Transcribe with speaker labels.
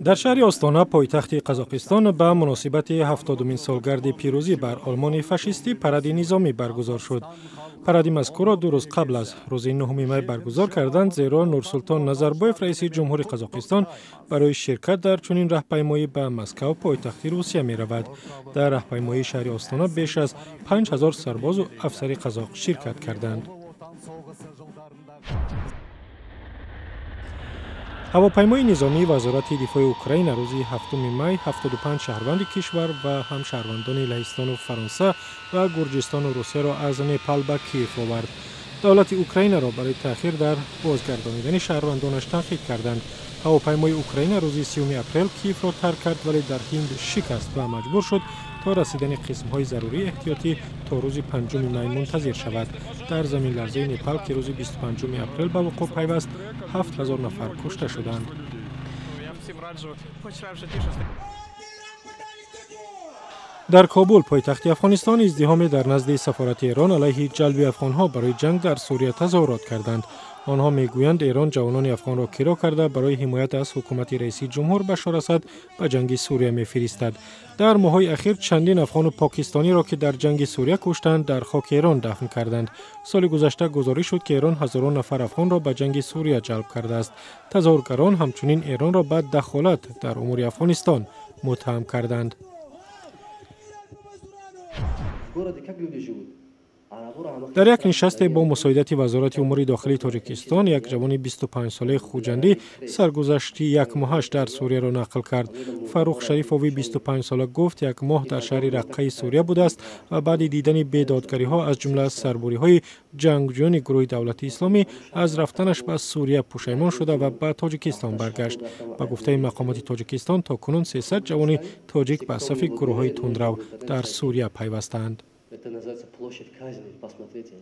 Speaker 1: Дар шаҳри Остона, пойтахти Қазоқистон, ба муносибати 70-умин солгарди пирӯзӣ бар Олмони фашистӣ паради низомӣ баргузор шуд. Паради мазкурро 2 рӯз қабл аз рӯзи 9 май баргузор карданд, зеро Нурсултон Назарбоев, раиси ҷумҳури Қазоқистон, барои ширкат дар чунин раҳпаймоӣ ба Москав, пойтахти Русия, меравад. Дар раҳпаймоии шаҳри Остона беш аз 5000 сарбозу афсари қазоқ ширкат карданд. Ҳавопаймои низомии Вазорати дифои Украина рӯзи 7 май 75 шаҳрванди кишвар ва ҳам шаҳрвандони Лаҳистону Фаронса ва Гурҷистону Русияро аз Непал ба Киев овард. Давлати Украинаро барои таъхир дар бозгардонидани шаҳрвандонаш танқид карданд. Ҳавопаймои Украина рӯзи 30 апрел Киевро тарк кард, вале дар Ҳинд шикаст ва маҷбур шуд то расидани қисмҳои зарурии эҳтиётӣ то рӯзи 5 май мунтазир шавад. Дар заминларзаи Непал, ки рӯзи 25 апрел ба вуқӯъ пайваст, 7000 нафар кушта шуданд. Дар Кобул, пойтахти Афғонистон, издиҳоме дар назди сафорати Эрон алайҳи ҷалби афғонҳо барои ҷанг дар Сурия тазоҳурот карданд. Онҳо мегӯянд, Эрон ҷавонони афғонро киро карда, барои ҳимоят аз ҳукумати раиси ҷумҳур Башор Асад ба ҷанги Сурия мефиристад. Дар моҳҳои ахир чандин афғону покистониро, ки дар ҷанги Сурия куштанд, дар хоки Эрон дафн карданд. Соли гузашта гузориш шуд, ки Эрон ҳазорон нафар афғонро ба ҷанги Сурия ҷалб кардааст. Тазоҳургарон ҳамчунин Эронро ба дахолат дар умури Афғонистон муттаҳам карданд. Дар як нишасте бо мусоидати Вазорати умури дохилии Тоҷикистон як ҷавони 25-солаи хуҷандӣ саргузашти якмоҳаш дар Сурияро нақл кард. Фаррух Шарифови 25-сола гуфт, як моҳ дар шаҳри Раққаи Сурия будааст ва баъди дидани бедодгариҳо, аз ҷумла сарбуриҳои ҷангҷӯёни гурӯҳи Давлати Исломӣ, аз рафтанаш ба Сурия пушаймон шуда ва ба Тоҷикистон баргашт. Ба гуфтаи мақомоти Тоҷикистон, то кунун 300 ҷавони тоҷик ба сафи гурӯҳҳои тундрав дар Сурия пайвастаанд.
Speaker 2: Это называется площадь казни, посмотрите.